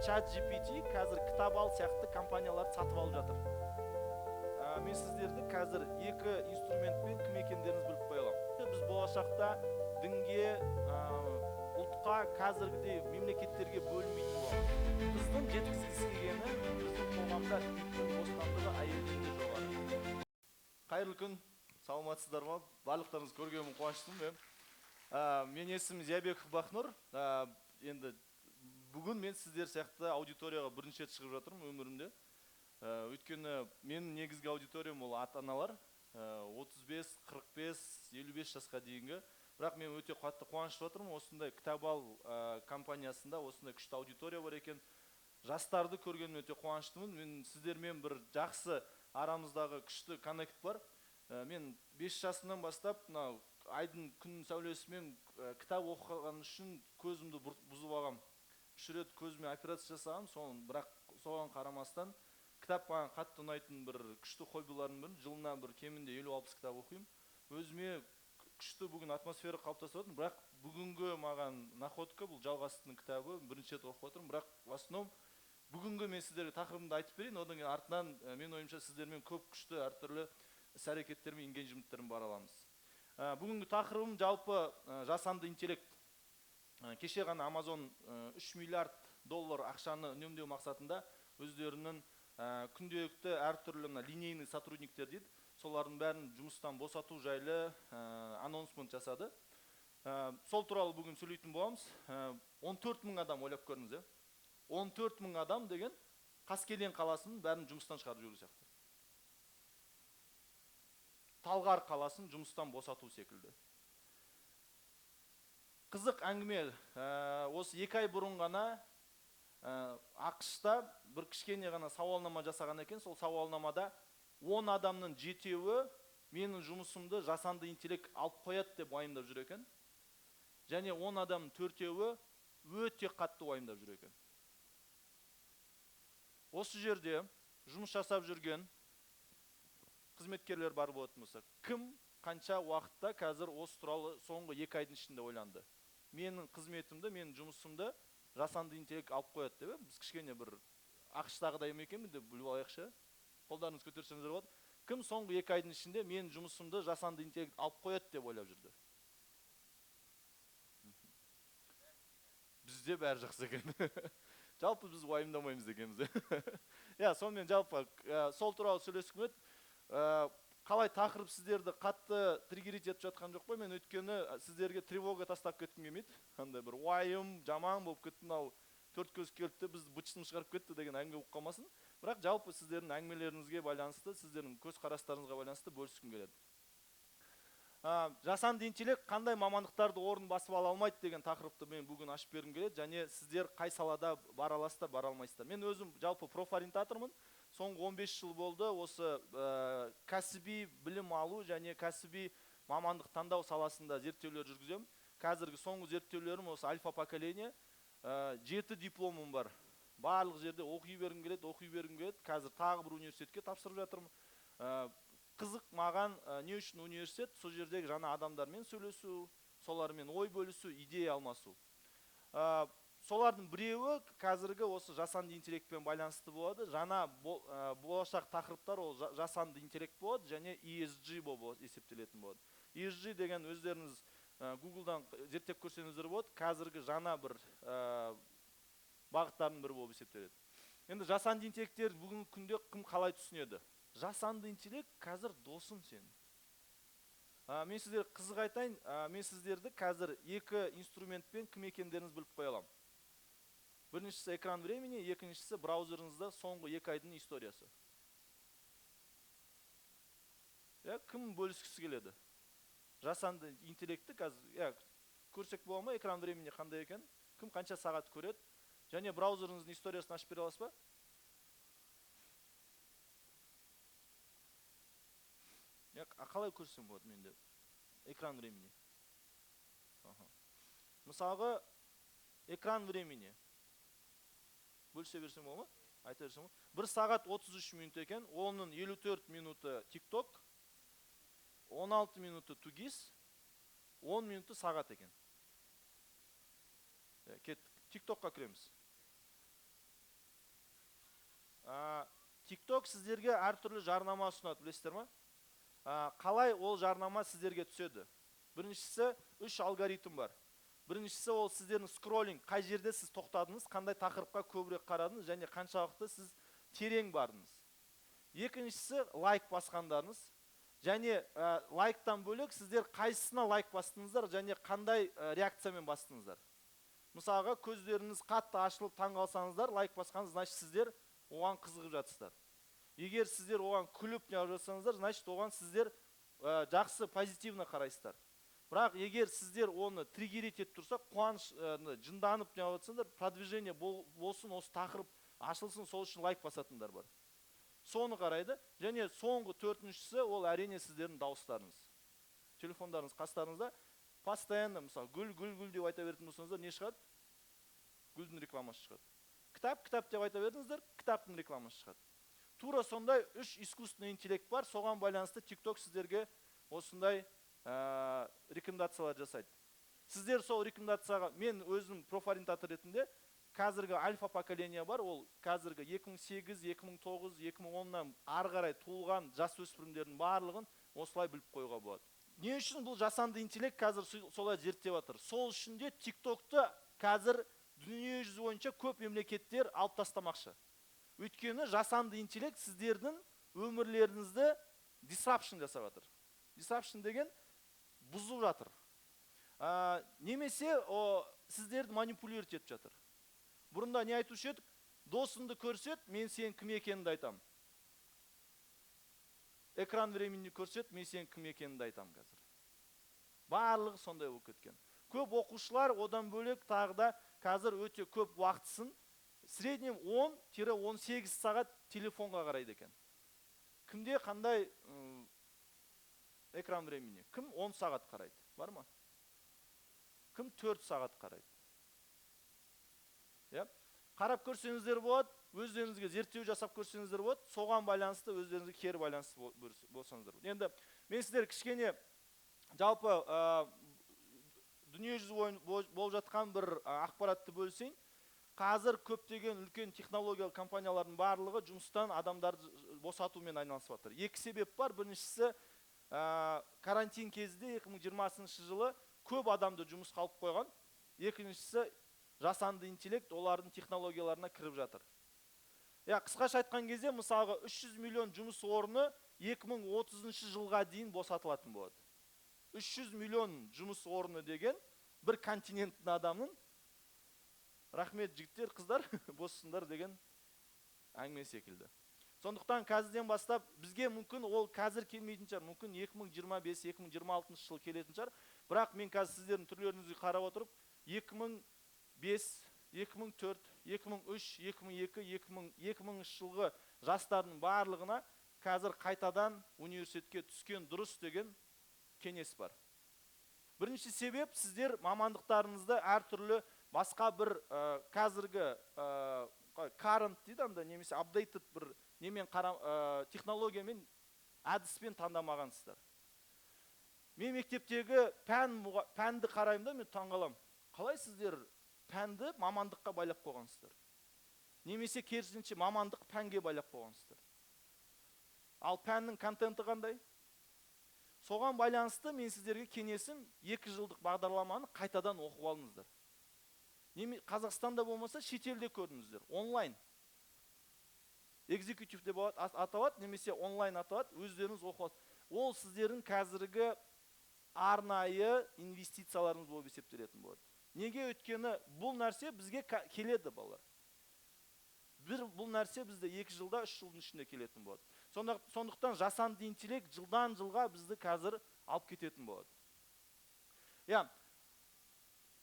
Чат GPT қазір кітап ал сияқты компанияларды сатып алып жатыр. Мен сіздерді қазір екі инструментпен кім екендеріңізді біліп қоя аламын. Біз болашақта дінге, ұлтқа, қазіргідей мемлекеттерге бөлінбейтін боламыз. Қыздың жеткізгісі келгені біздің қоғамда еркектің бостандығы әйелден де жоғары. Қайырлы күн, саламатсыздар ма? Барлықтарыңызды көргеніме қуаныштымын. Менің есімім Зиябеков Бақнұр. Енді бүгін мен сіздер сияқты аудиторияға бірінші рет шығып жатырмын өмірімде. Өйткені менің негізгі аудиториям ол ата-аналар, 35, 45, 55 жасқа дейінгі. Бірақ мен өте қатты қуанышты отырмын, осындай кітап ал компаниясында осындай күшті аудитория бар екен. Жастарды көргеніме өте қуаныштымын. Мен сіздермен бір жақсы арамыздағы күшті коннект бар. Мен 5 жасымнан бастап мынау айдың күн сәулесімен кітап оқыған үшін көзімді бұзып алғам. 3 рет көзіме операция жасағам, бірақ соған қарамастан кітап маған қатты ұнайтын бір күшті хоббиларымның бірі. Жылына бір кемінде 50-60 кітап оқимын. Өзіме күшті бүгін атмосфера қалыптасып жатыр, бірақ бүгінгі маған находка бұл Жалғастың кітабы, бірінші рет оқып отырмын, бірақ в основном бүгінгі мен сіздерге тақырыбымды айтып берейін, одан кейін артынан менің ойымша сіздермен көп күшті әртүрлі іс-әрекеттер мен енгейджменттермен бара аламыз. Бүгінгі тақырыбым жалпы жасанды интеллект. Кеше ғана Amazon 3 миллиард доллар ақшаны үнемдеу мақсатында өздерінің күнделікті әртүрлі мына линейный сотрудниктер дейді, солардың бәрін жұмыстан босату жайлы анонсмент жасады. Сол туралы бүгін сөйлейтін боламыз. 14 мың адам, ойлап көріңіз, 14 мың адам деген Қаскелең қаласының бәрін жұмыстан шығарып жіберу сияқты. Талғар қаласын жұмыстан босату секілді. Қызық әңгіме, осы 2 ай бұрын ғана АҚШ-та бір кішкене ғана сауалнама жасаған екен. Сол сауалнамада 10 адамның 7-еуі менің жұмысымды жасанды интеллект алып қояды деп уайымдап жүр екен. Және 10 адамның 4-еуі өте қатты уайымдап жүр екен. Осы жерде жұмыс жасап жүрген қызметкерлер бар болатын болса, кім қанша уақытта қазір осы туралы соңғы 2 айдың ішінде ойланды? Менің қызметімді, менің жұмысымды жасанды интеллект алып қояды деп, біз кішкене бір АҚШ-тағыдай ма екенбіз деп біліп алайықшы. Қолдарыңызды көтерсеңіздер болады. Кім соңғы 2 айдың ішінде менің жұмысымды жасанды интеллект алып қояды деп ойлап жүрді? Бізде бәрі жақсы екен. Жалпы біз уайымдамаймыз екенбіз. Иә, сонымен жалпы сол туралы сөйлескім келеді. Қалай тақырып сіздерді қатты триггерить етіп жатқан жоқ па? Мен өйткені сіздерге тревога тастап кеткім келмейді. Андай бір уайым, жаман болып кетті, мынау төрт көз келді де бізді бытшытын шығарып кетті деген әңгіме болып қалмасын. Бірақ жалпы сіздердің әңгімелеріңізге байланысты, сіздердің көзқарастарыңызға байланысты бөліскім келеді. Жасанды интеллект қандай мамандықтарды орын басып ала алмайды деген тақырыпты мен бүгін ашып бергім келеді. Және сіздер қай салада бара аласыздар, бара алмайсыздар. Мен өзім жалпы профориентатормын. Соңғы 15 жыл болды осы кәсіби білім алу және кәсіби мамандық таңдау саласында зерттеулер жүргіземін. Қазіргі соңғы зерттеулерім осы альфа поколение. 7 дипломым бар. Барлық жерде оқи бергім келеді, оқи бергім келеді. Қазір тағы бір университетке тапсырып жатырмын. Қызық маған, не үшін университет? Сол жердегі жаңа адамдармен сөйлесу, солармен ой бөлісу, идея алмасу. Солардың біреуі қазіргі осы жасанды интеллектпен байланысты болады. Жаңа болашақ тақырыптар ол жасанды интеллект болады және ESG болып есептелетін болады. ESG деген өздеріңіз Google'дан зерттеп көрсеңіздер болады. Қазіргі жаңа бір бағыттардың бірі болып есептеледі. Енді жасанды интеллекттер бүгінгі күнде кім қалай түсінеді? Жасанды интеллект қазір досың сен. Мен сіздерге қызық айтайын, мен сіздерді қазір екі инструментпен кім екендеріңізді біліп қоя аламын. Біріншісі экран времени, екіншісі браузеріңізде соңғы 2 айдың историясы. Иә, кім бөліскісі келеді? Жасанды интеллектті қазір, иә, көрсек бола ма экран времени қандай екен? Кім қанша сағат көреді? Және браузеріңіздің историясын ашып бере аласыз ба? Иә, қалай көрсем болады менде экран времени? Аха. Мысалға, экран времени. Бөлісе берсем бола ма? Айта берсем бола ма? 1 сағат 33 минут екен, оның 54 минуты TikTok, 16 минуты 2ГИС, 10 минуты сағат екен. Кеттік. TikTokқа кіреміз. TikTok сіздерге әртүрлі жарнама ұсынады, білесіздер ма? Қалай ол жарнама сіздерге түседі? Біріншісі, үш алгоритм бар. Біріншісі, ол сіздердің скроллинг, қай жерде сіз тоқтадыңыз, қандай тақырыпқа көбірек қарадыңыз және қаншалықты сіз терең бардыңыз. Екіншісі, лайк басқандарыңыз және лайктан бөлек сіздер қайсысына лайк бастыңыздар және қандай реакциямен бастыңыздар. Мысалға, көздеріңіз қатты ашылып таң қалсаңыздар, лайк басқаныңыз, значит, сіздер оған қызығып жатсыздар. Егер сіздер оған күліп неғып жатсаңыздар, значит, оған сіздер жақсы, позитивно қарайсыздар. Бірақ егер сіздер оны триггерить етіп тұрса, қуаныш, жынданып неғып жатсаңдар, продвижение болсын, осы тақырып ашылсын, сол үшін лайк басатындар бар. Соны қарайды. Және соңғы төртіншісі, ол әрине сіздердің дауыстарыңыз. Телефондарыңыз қастарыңызда постоянно, мысалы, гүл, гүл, гүл деп айта беретін болсаңыздар, не шығады? Гүлдің рекламасы шығады. Кітап, кітап деп айта бердіңіздер, кітаптың рекламасы шығады. Тура сондай үш искусственный интеллект бар, соған байланысты TikTok сіздерге осындай рекомендациялар жасайды. Сіздер сол рекомендацияға, мен өзім профориентатор ретінде, қазіргі альфа поколение бар, ол қазіргі 2008, 2009, 2010-нан ары қарай туылған жасөспірімдердің барлығын осылай біліп қоюға болады. Не үшін бұл жасанды интеллект қазір солай зерттеп жатыр? Сол үшін де TikTokты қазір дүниежүзі бойынша көп мемлекеттер алып тастамақшы. Өйткені жасанды интеллект сіздердің өмірлеріңізді disruption жасап жатыр. Disruption деген бұзып жатыр. Немесе сіздерді манипулировать етіп жатыр. Бұрында не айтушы едік? Досыңды көрсет, мен сенің кім екеніңді айтамын. Экран времени көрсет, мен сенің кім екеніңді айтамын қазір. Барлығы сондай болып кеткен. Көп оқушылар одан бөлек тағы да қазір өте көп уақытысын, в среднем 10-18 сағат телефонға қарайды екен. Кімде қандай экран времени? Кім 10 сағат қарайды? Бар ма? Кім 4 сағат қарайды? Иә? Қарап көрсеңіздер болады, өздеріңізге зерттеу жасап көрсеңіздер болады, соған байланысты өздеріңізге кері байланысты болсаңыздар болады. Енді мен сіздер кішкене жалпы дүниежүзі болып жатқан бір ақпаратты бөлісейін. Қазір көптеген үлкен технологиялық компаниялардың барлығы жұмыстан адамдарды босатумен айналысып жатыр. Екі себеп бар. Біріншісі, карантин кезінде 2020 жылы көп адамды жұмысқа алып қойған. Екіншісі, жасанды интеллект олардың технологияларына кіріп жатыр. Қысқаша айтқан кезде, мысалға, 300 миллион жұмыс орны 2030 жылға дейін босатылатын болады. 300 миллион жұмыс орны деген бір континенттің адамның рахмет, жігіттер, қыздар, боссыңдар деген әңгіме секілді. Сондықтан қазірден бастап бізге мүмкін ол қазір келмейтін шығар, мүмкін 2025, 2026 жыл келетін шығар. Бірақ мен қазір сіздердің түрлеріңізге қарап отырып, 2005, 2004, 2003, 2002, 2000 жылғы жастардың барлығына қазір қайтадан университетке түскен дұрыс деген кеңес бар. Бірінші себеп, сіздер мамандықтарыңызды әртүрлі басқа бір қазіргі, current дейді анда, немесе updated бір немен технологиямен, әдіспен таңдамағансыздар. Мен мектептегі пәнді қараймын да, мен таңғаламын. Қалай сіздер пәнді мамандыққа байлап қойғансыздар? Немесе керісінше мамандық пәнге байлап қойғансыздар. Ал пәннің контенті қандай? Соған байланысты мен сіздерге кеңесім, 2 жылдық бағдарламаны қайтадан оқып алыңыздар. Қазақстанда болмаса шетелде көріңіздер, онлайн. Экзекутив деп аталады, немесе онлайн аталады, өздеріңіз оқып аласыз. Ол сіздердің қазіргі арнайы инвестицияларыңыз болып есептелетін болады. Неге? Өйткені бұл нәрсе бізге келеді, балалар. Бұл нәрсе бізде 2 жылда, 3 жылдың ішінде келетін болады. Сондықтан жасанды интеллект жылдан жылға бізді қазір алып кететін болады.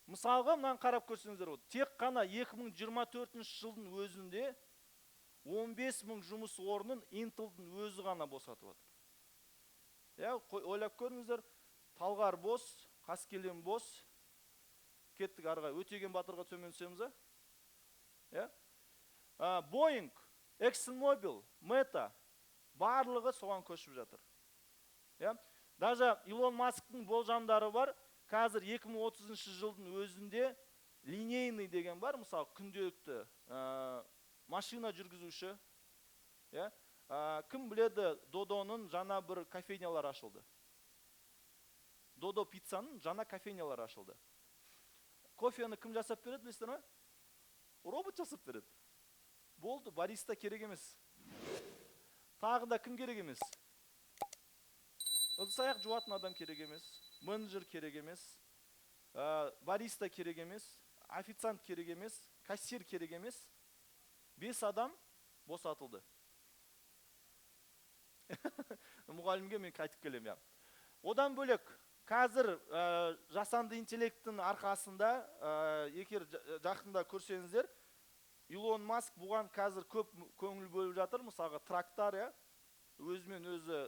Мысалға, мынаны қарап көрсеңіздер болады. Тек қана 2024 жылдың өзінде 15 мың жұмыс орнын Intel'дың өзі ғана босатып жатыр. Ойлап көріңіздер, Талғар бос, Қаскелең бос. Кеттік ары қарай, Өтеген батырға төмен түсеміз, а? Boeing, ExxonMobil, Meta барлығы соған көшіп жатыр. Даже Илон Масктың болжамдары бар. Қазір 2030 жылдың өзінде линейный деген бар, мысалы, күнделікті, машина жүргізуші, Иә? Кім біледі, Додоның жаңа бір кофейнялар ашылды. Додо пиццаның жаңа кофейнялары ашылды. Кофені кім жасап береді, білесіздер ме? Робот жасап береді. Болды, бариста керек емес. Тағы да кім керек емес? Ыдыс аяқ жуатын адам керек емес, менеджер керек емес, бариста керек емес, официант керек емес, кассир керек емес. 5 адам босатылды. Мұғалімге мен қайтып келемін, иә. Одан бөлек, қазір жасанды интеллекттің арқасында, егер жақында көрсеңіздер, Илон Маск бұған қазір көп көңіл бөліп жатыр. Мысалға, трактор, иә, өзімен өзі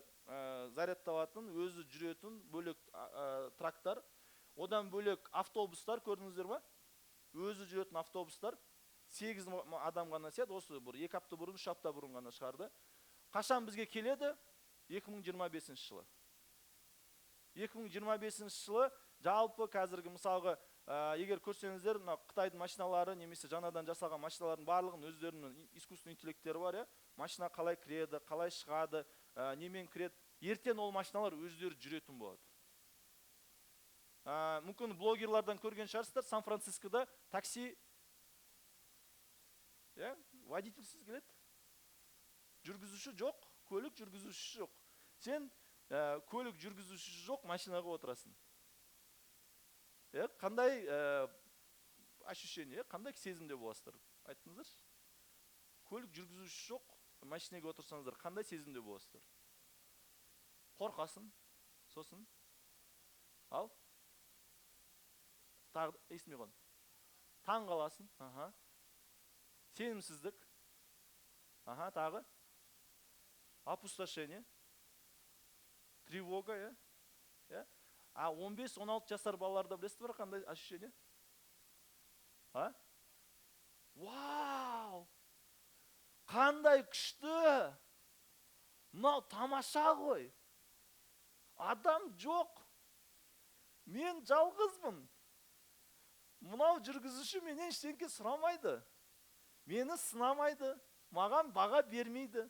зарядталатын, өзі жүретін бөлек трактор. Одан бөлек автобустар көрдіңіздер ма? Өзі жүретін автобустар. 8 адам ғана сияды. Осы бір 2 апта бұрын, 3 апта бұрын ғана шығарды. Қашан бізге келеді? 2025 жылы. 2025 жылы жалпы қазіргі мысалға, егер көрсеңіздер, мына Қытайдың машиналары немесе жаңадан жасалған машиналардың барлығының өздерінің искусственный интеллекттері бар, иә? Машина қалай кіреді, қалай шығады, немен кіреді. Ертең ол машиналар өздері жүретін болады. Мүмкін блогерлардан көрген шығарсыздар, Сан-Францискода такси, иә, водительсіз келеді. Жүргізуші жоқ, көлік жүргізушісі жоқ. Сен көлік жүргізушісі жоқ машинаға отырасың. Қандай ощущение, қандай сезімде боласыздар? Айттыңыздаршы. Көлік жүргізушісі жоқ машинаға отырсаңыздар, қандай сезімде боласыздар? Қорқасың, сосын ал тағы естімей қалдым. Таң қаласың, аха. Сенімсіздік, аха, тағы опустошение, тревога, иә? Иә? А 15-16 жасар балаларда білесіздер ме қандай ощущение? А? Вау! Қандай күшті! Мынау тамаша ғой! Адам жоқ! Мен жалғызбын! Мынау жүргізуші менен ештеңе сұрамайды. Мені сынамайды, маған баға бермейді.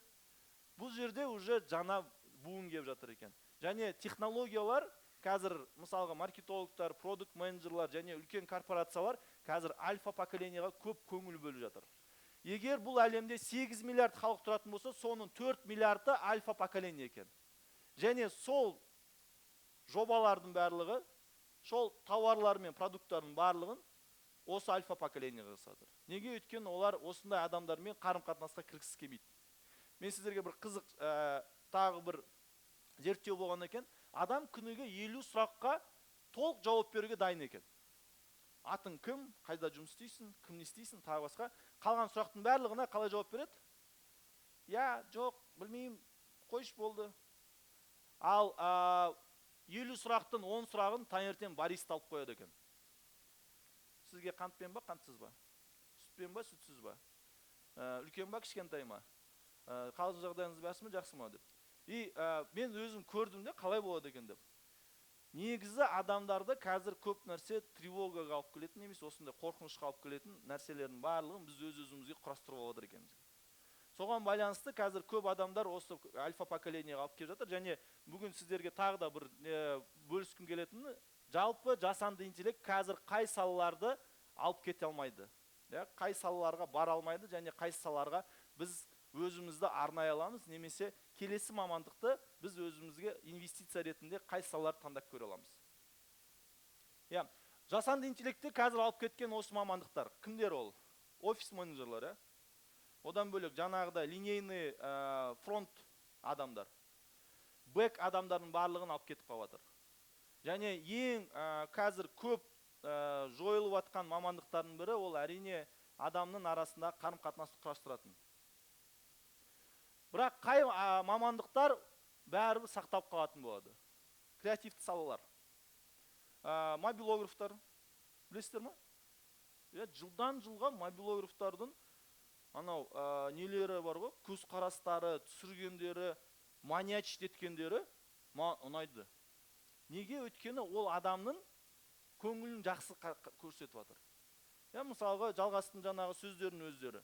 Бұл жерде уже жаңа буын келіп жатыр екен. Және технологиялар қазір, мысалға, маркетологтар, продукт менеджерлар және үлкен корпорациялар қазір альфа поколениеға көп көңіл бөліп жатыр. Егер бұл әлемде 8 миллиард халық тұратын болса, соның 4 миллиарды альфа поколение екен. Және сол жобалардың барлығы, сол тауарлар мен продукттардың барлығын осы альфа поколениеға жасап жатыр. Неге? Өйткені олар осындай адамдармен қарым-қатынасқа кіргісі келмейді. Мен сіздерге бір қызық, тағы бір зерттеу болған екен. Адам күніге 50 сұраққа толық жауап беруге дайын екен. Атың кім, қайда жұмыс істейсің, кім не істейсің, тағы басқа. Қалған сұрақтың барлығына қалай жауап береді? Я, жоқ, білмеймін, қойшы болды. Ал 50 сұрақтың 10 сұрағын таңертең бариста алып қояды екен. Сізге қантпен ба, қантсыз ба? Сүтпен ба, сүтсіз ба? Үлкен ба, кішкентай ма? Қалжың жағдайыңыз бәсі ме, жақсы ма деп. И мен өзім көрдім де, қалай болады екен деп. Негізі адамдарды қазір көп нәрсе тревогаға алып келетін, немесе осындай қорқынышқа алып келетін нәрселердің барлығын біз өз-өзімізге құрастырып алып отыр екенбіз. Соған байланысты қазір көп адамдар осы альфа поколениеға алып келіп жатыр. Және бүгін сіздерге тағы да бір бөліскім келетіні, жалпы жасанды интеллект қазір қай салаларды алып кете алмайды, иә, қай салаларға бара алмайды және қай салаларға біз өзімізді арнай аламыз, немесе келесі мамандықты біз өзімізге инвестиция ретінде қай салаларды таңдап көре аламыз. Иә, жасанды интеллектті қазір алып кеткен осы мамандықтар. Кімдер ол? Офис менеджерлер, иә? Одан бөлек жаңағыдай линейный фронт адамдар, бэк адамдардың барлығын алып кетіп қалып жатыр. Және ең қазір көп жойылып жатқан мамандықтардың бірі ол әрине адамның арасында қарым-қатынасты құрастыратын. Бірақ қай мамандықтар бәрібір сақталып қалатын болады? Креативті салалар. Мобилографтар, білесіздер ме? Иә, жылдан жылға мобилографтардың анау нелері бар ғой, көзқарастары, түсіргендері, маньячить еткендері маған ұнайды. Неге? Өйткені ол адамның көңілін жақсы көрсетіп жатыр. Иә, мысалға, Жалғастың жаңағы сөздерінің өздері.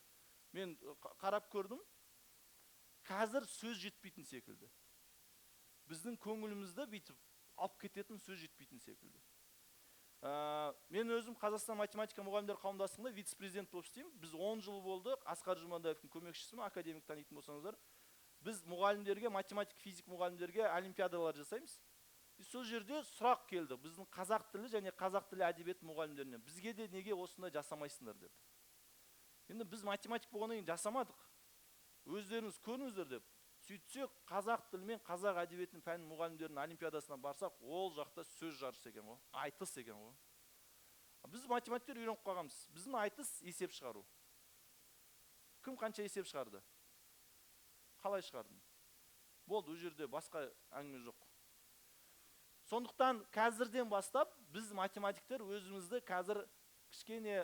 Мен қарап көрдім. Қазір сөз жетпейтін секілді. Біздің көңілімізді бүйтіп алып кететін сөз жетпейтін секілді. Мен өзім Қазақстан математика мұғалімдер қауымдастығында вице-президент болып істеймін. Біз 10 жыл болды, Асқар Жұмандаевтың көмекшісімін, академик танитын болсаңыздар. Біз мұғалімдерге, математика, физик мұғалімдерге олимпиадалар жасаймыз. И сол жерде сұрақ келді, біздің қазақ тілі және қазақ тілі әдебиет мұғалімдеріне. Бізге де неге осындай жасамайсыңдар деп. Енді біз математик болғаннан кейін жасамадық. Өздеріңіз көріңіздер деп. Сөйтсек, қазақ тілі мен қазақ әдебиетінің пән мұғалімдерінің олимпиадасына барсақ, ол жақта сөз жарысы екен ғой, айтыс екен ғой. Біз математиктер үйреніп қалғанбыз. Біздің айтыс есеп шығару. Кім қанша есеп шығарды? Қалай шығардың? Болды, ол жерде басқа әңгіме жоқ. Сондықтан қазірден бастап біз математиктер өзімізді қазір кішкене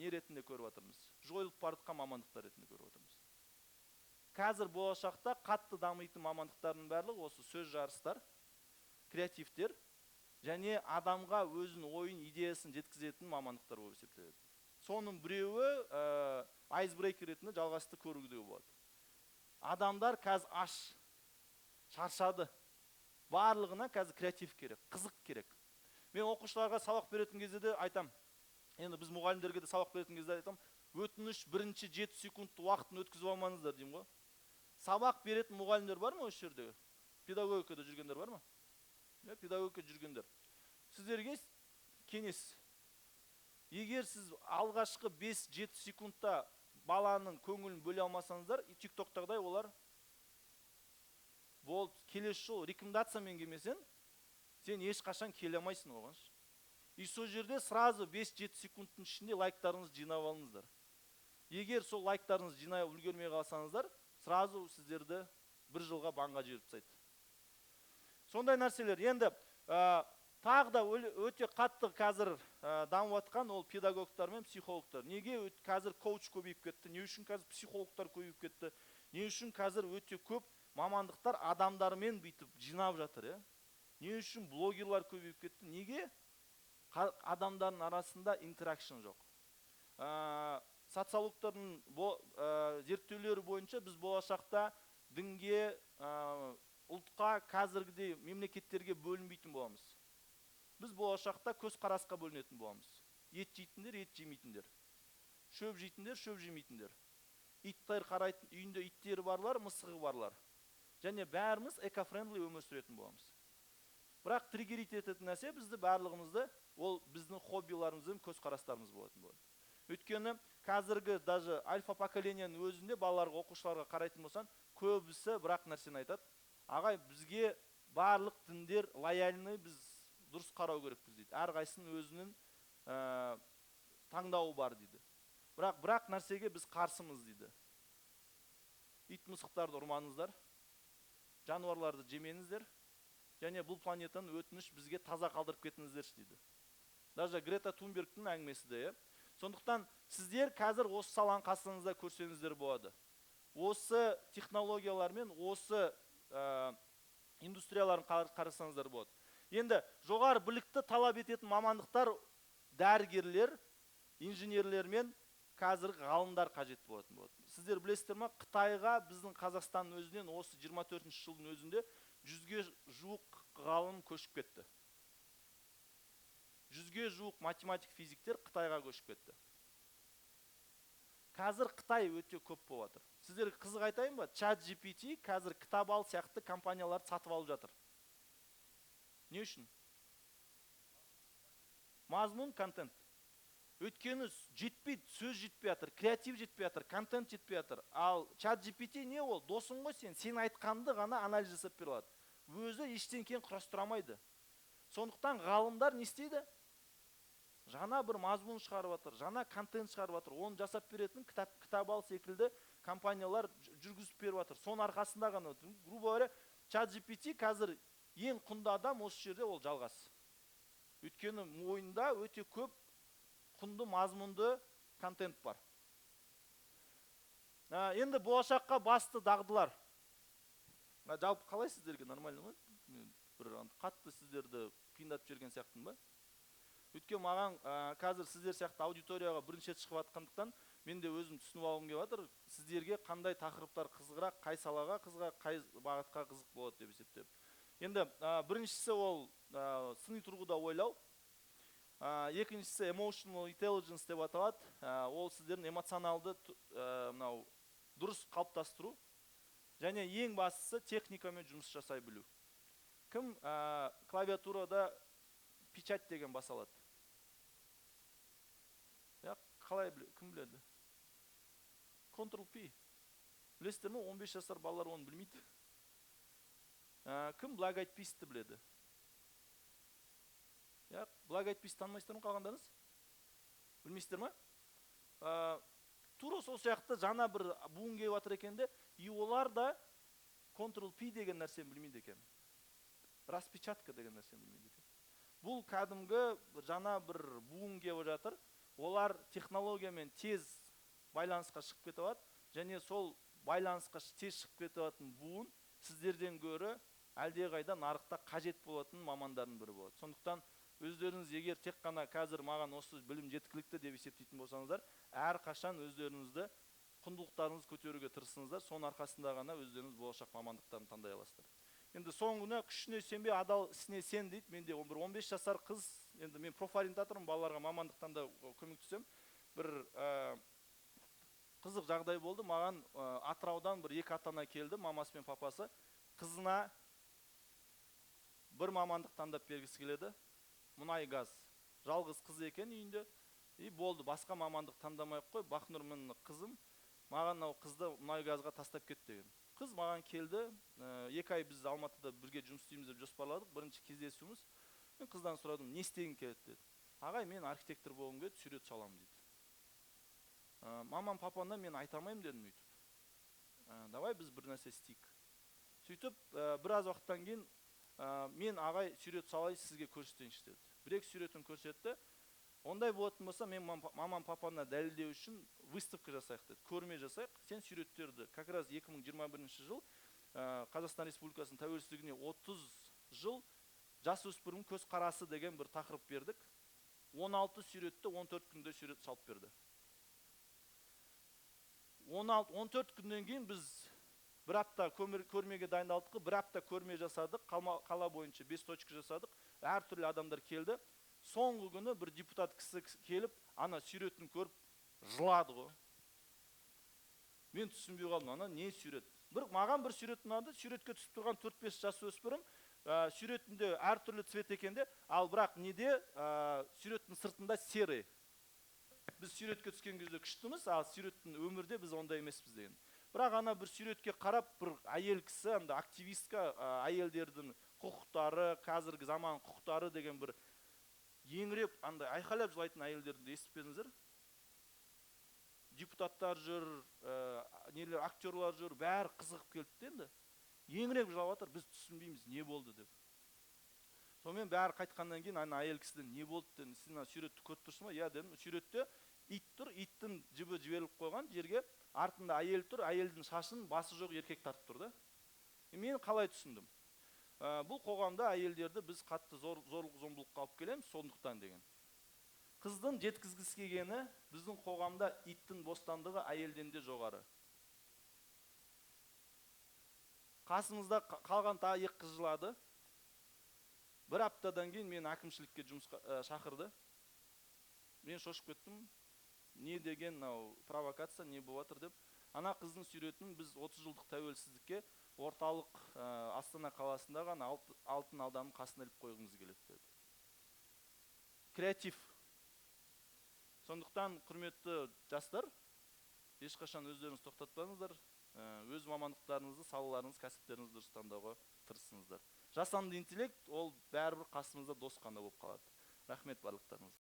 не ретінде көріп жатырмыз. Жойылып бара жатқан мамандықтар ретінде көріп жатырмыз. Қазір болашақта қатты дамитын мамандықтардың барлығы осы сөз жарыстар, креативтер және адамға өзінің ойын, идеясын жеткізетін мамандықтар болып есептеледі. Соның біреуі icebreaker ретінде Жалғасты көруге де болады. Адамдар қазір аш, шаршады. Барлығына қазір креатив керек, қызық керек. Мен оқушыларға сабақ беретін кезде де айтам. Енді біз мұғалімдерге де сабақ беретін кезде айтам, өтініш бірінші 7 секунд уақытын өткізіп алмаңыздар деймін ғой. Сабақ беретін мұғалімдер бар ма осы жерде? Педагогикада жүргендер бар ма? Иә, педагогикада жүргендер. Сіздерге кеңес. Егер сіз алғашқы 5-7 секундта баланың көңілін бөле алмасаңыздар, тиктоктағыдай олар болды, келесі жолы рекомендациямен келмесең, сен ешқашан келе алмайсың оған. И сол жерде сразу 5-7 секундтың ішінде лайктарыңызды жинап алыңыздар. Егер сол лайктарыңызды жинай үлгермей қалсаңыздар, сразу сіздерді бір жылға банға жіберіп тастайды. Сондай нәрселер. Енді тағы да өте қатты қазір дамып жатқан ол педагогтар мен психологтар. Неге қазір коуч көбейіп кетті? Не үшін қазір психологтар көбейіп кетті? Не үшін қазір өте көп мамандықтар адамдармен бүйтіп жинап жатыр, иә? Не үшін блогерлар көбейіп кетті? Неге адамдардың арасында interaction жоқ? Социологтардың зерттеулері бойынша біз болашақта дінге, ұлтқа, қазіргідей мемлекеттерге бөлінбейтін боламыз. Біз болашақта көзқарасқа бөлінетін боламыз. Ет жейтіндер, ет жемейтіндер. Шөп жейтіндер, шөп жемейтіндер. Иттер қарайтын, үйінде иттері барлар, мысығы барлар. Және бәріміз eco-friendly өмір сүретін боламыз. Бірақ триггерить ететін нәрсе бізді барлығымызды, ол біздің хоббиларымыз бен көзқарастарымыз болатын болады. Өйткені қазіргі даже альфа поколенияның өзінде балаларға, оқушыларға қарайтын болсаң, көбісі бір-ақ нәрсені айтады. Ағай, бізге барлық діндер лояльный, біз дұрыс қарау керекпіз дейді. Әрқайсының өзінің таңдауы бар дейді. Бірақ бір-ақ нәрсеге біз қарсымыз дейді. Ит мысықтарды ұрмаңыздар, жануарларды жемеңіздер, және бұл планетаны өтініш бізге таза қалдырып кетіңіздерші дейді. Даже Грета Тунбергтің әңгімесі де, иә? Сондықтан сіздер қазір осы саланы қасыңызда көрсеңіздер болады. Осы технологиялармен, осы индустрияларын қарасаңыздар болады. Енді жоғары білікті талап ететін мамандықтар дәрігерлер, инженерлер мен қазіргі ғалымдар қажет болатын болады. Сіздер білесіздер ма, Қытайға біздің Қазақстанның өзінен осы жиырма төртінші жылдың өзінде 100-ге жуық ғалым көшіп кетті. 100-ге жуық математик, физиктер Қытайға көшіп кетті. Қазір Қытай өте көп болып жатыр. Сіздерге қызық айтайын ба? Чат GPT қазір кітап ал сияқты компанияларды сатып алып жатыр. Не үшін? Мазмұн, контент. Өйткені жетпейді, сөз жетпей жатыр, креатив жетпей жатыр, контент жетпей жатыр. Ал чат GPT не ол? Досың ғой сен, сен айтқанды ғана анализ жасап бере алады. Өзі ештеңені құрастыра алмайды. Сондықтан ғалымдар не істейді? Жаңа бір мазмұн шығарып жатыр, жаңа контент шығарып жатыр. Оны жасап беретін кітап ал секілді компаниялар жүргізіп беріп жатыр. Соның арқасында ғана, грубо говоря, чат GPT қазір ең құнды адам осы жерде ол Жалғас. Өйткені мойнында өте көп құнды мазмұнды контент бар. Енді болашаққа басты дағдылар. Жалпы қалай сіздерге, нормально ма? Мен бір қатты сіздерді қиындатып жіберген сияқтымын ба? Өйткені маған, қазір сіздер сияқты аудиторияға бірінші рет шығып жатқандықтан Мен де өзім түсініп алғым келіп жатыр, сіздерге қандай тақырыптар қызығырақ, қай салаға қызығырақ, қай бағытқа қызық болады деп есептеп. Енді біріншісі ол сыни тұрғыда ойлау. Екіншісі emotional intelligence деп аталады. Ол сіздердің эмоционалды мынау дұрыс қалыптастыру. Және ең бастысы техникамен жұмыс жасай білу. Кім клавиатурада печать деген баса алады? Я, қалай кім біледі? Ctrl P. Білесіздер ме, 15 жасар балалар оны білмейді. Кім Black Eyed Peas'ті біледі? Я, Black Eyed Peas танымайсыздар ма қалғандарыңыз? Білмейсіздер ма? Тура сол сияқты жаңа бір буын келіп жатыр екен де, и олар да Ctrl P деген нәрсені білмейді екен. Распечатка деген нәрсені білмейді екен. Бұл кәдімгі жаңа бір буын келіп жатыр. Олар технологиямен тез байланысқа шығып кете алады, және сол байланысқа тез шығып кете алатын буын сіздерден гөрі әлдеқайда нарықта қажет болатын мамандардың бірі болады. Сондықтан өздеріңіз егер тек қана қазір маған осы білім жеткілікті деп есептейтін болсаңыздар, әрқашан өздеріңізді құндылықтарыңызды көтеруге тырысыңыздар, соның арқасында ғана өздеріңіз болашақ мамандықтарын таңдай аласыздар. Енді соңғыны күшіне сенбе, адал ісіне сен дейді. Менде бір 15 жасар қыз, енді мен профориентатормын, балаларға мамандық таңдау көмектесемін. Бір қызық жағдай болды, маған Атыраудан бір екі ата-ана келді, мамасы мен папасы. Қызына бір мамандық таңдап бергісі келеді, мұнай газ. Жалғыз қыз екен үйінде. И болды, басқа мамандық таңдамай ақ қой, Бақнұр міне қызым, маған мынау қызды мұнай газға тастап кет деген. Қыз маған келді, 2 ай біз Алматыда бірге жұмыс істейміз деп жоспарладық, бірінші кездесуіміз. Мен қыздан сұрадым, не істегің келеді деді. Ағай, мен архитектор болғым келеді, сурет саламын дейді. Мамам, папана мен айта алмаймын дедім өйтіп. Давай біз бір нәрсе істейік. Сөйтіп, біраз уақыттан кейін, мен ағай сурет салайын сізге көрсетейінші деді. Бір-екі суретін көрсетті. Ондай болатын болса, мен мамам, папана дәлелдеу үшін выставка жасайық деді. Көрме жасайық. Сен суреттерді как раз 2021 жыл, Қазақстан Республикасының тәуелсіздігіне 30 жыл жасөспірім көзқарасы деген бір тақырып бердік. 16 суретті 14 күнде сурет салып берді. 14 күннен кейін біз бір апта көрмеге дайындалдық, бір апта көрме жасадық, қала бойынша 5 точка жасадық, әртүрлі адамдар келді. Соңғы күні бір депутат кісі келіп, ана суретін көріп жылады ғой. Мен түсінбей қалдым, ана не сурет? Маған бір сурет ұнады, суретке түсіп тұрған төрт-бес жасөспірім, суретінде әртүрлі цвет екен де, ал бірақ неде, суреттің сыртында серый. Біз суретке түскен кезде күштіміз, ал суреттің өмірде біз ондай емеспіз деген. Бірақ ана бір суретке қарап, бір әйел кісі, анда активистка, әйелдердің құқықтары, қазіргі заман құқықтары деген бір еңіреп, андай айқайлап жылайтын әйелдерді естіп пе едіңіздер? Депутаттар жүр, нелер, актерлар жүр, бәрі қызығып келді де енді. Еңіреп жылап жатыр, біз түсінбейміз, не болды деп. Сонымен бәрі қайтқаннан кейін ана әйел кісіден не болды дедім, сен ана суретті көріп тұрсың ба? Иә дедім. Суретте ит тұр, иттің жібі жіберіліп қойған жерге, артында әйел тұр, әйелдің шашын басы жоқ еркек тартып тұр да. Мен қалай түсіндім? Бұл қоғамда әйелдерді біз қатты зорлық зомбылыққа алып келеміз, сондықтан деген. Қыздың жеткізгісі келгені, біздің қоғамда иттің бостандығы әйелден де жоғары. Қасымызда қалған тағы екі қыз жылады. Бір аптадан кейін мені әкімшілікке жұмысқа шақырды. Мен шошып кеттім. Не деген мынау провокация, не болып жатыр деп. Ана қыздың суретін біз 30 жылдық тәуелсіздікке орталық Астана қаласында ғана алтын адамның қасына іліп қойғымыз келеді деді. Креатив. Сондықтан, құрметті жастар, ешқашан өздеріңіз тоқтатпаңыздар, өз мамандықтарыңызды, салаларыңыз, кәсіптеріңізді дұрыс таңдауға тырысыңыздар. Жасанды интеллект ол бәрібір қасымызда дос қана болып қалады. Рахмет барлықтарыңызға.